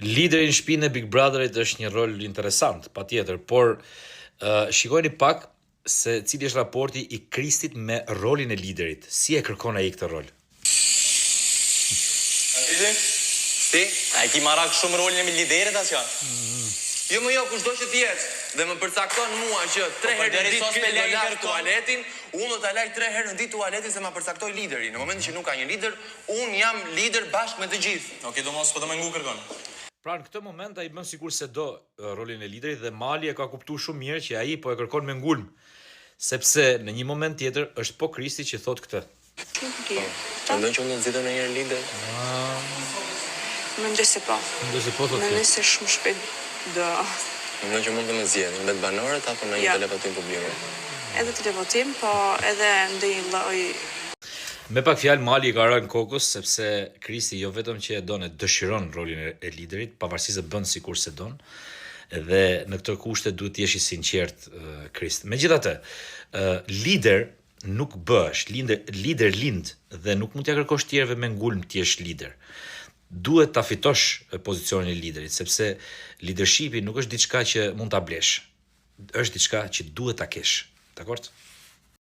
Lideri në shpinë e Big Brotherit është një rol interesant, patjetër, por uh, shikojeni pak se cili është raporti i Kristit me rolin e liderit. Si e kërkon ai këtë rol? Si? A e ki marak shumë rolin e liderit a çka? Jo më jo, kushdo që të jetë dhe më përcakton mua që tre Po, herë në përderisa ditë s'pe Kristi do lejnë lash kërkon. tualetin, unë do ta laj tre herë në ditë tualetin se ma përcaktoi lideri. Në momentin që nuk ka një lider, unë jam lider bashkë me të gjithë. Okej, do mos po do me ngu kërkon. Pra në këtë moment ai bën sikur se do e, rolin e liderit dhe Mali e ka kuptuar shumë mirë që ai po e kërkon me ngulm, sepse në një moment tjetër është po Kristi që thotë këtë. Mendon që unë do të zgjidhem ndonjëherë lider? Mendoj se po. Mendoj se po thotë Mendoj kjo. se shumë shpejt do Mendon që mund të më zgjedhin vetë banorët apo në një Jo. televotim publiku? edhe televotim, po edhe ndonjë lloj Me pak fjalë Mali i ka rënë kokës sepse Kristi jo vetëm që e don e dëshiron rolin e, e liderit, pavarësisht se bën sikur se don. Dhe në këto kushte duhet të jesh i sinqert uh, Krist. Megjithatë, uh, lider nuk bëhesh, lider, lider lind dhe nuk mund t'ja kërkosh tjerëve me ngulm të jesh lider. Duhet ta fitosh e, pozicionin e liderit, sepse leadershipi nuk është diçka që mund ta blesh. Është diçka që duhet ta kesh. Dakor?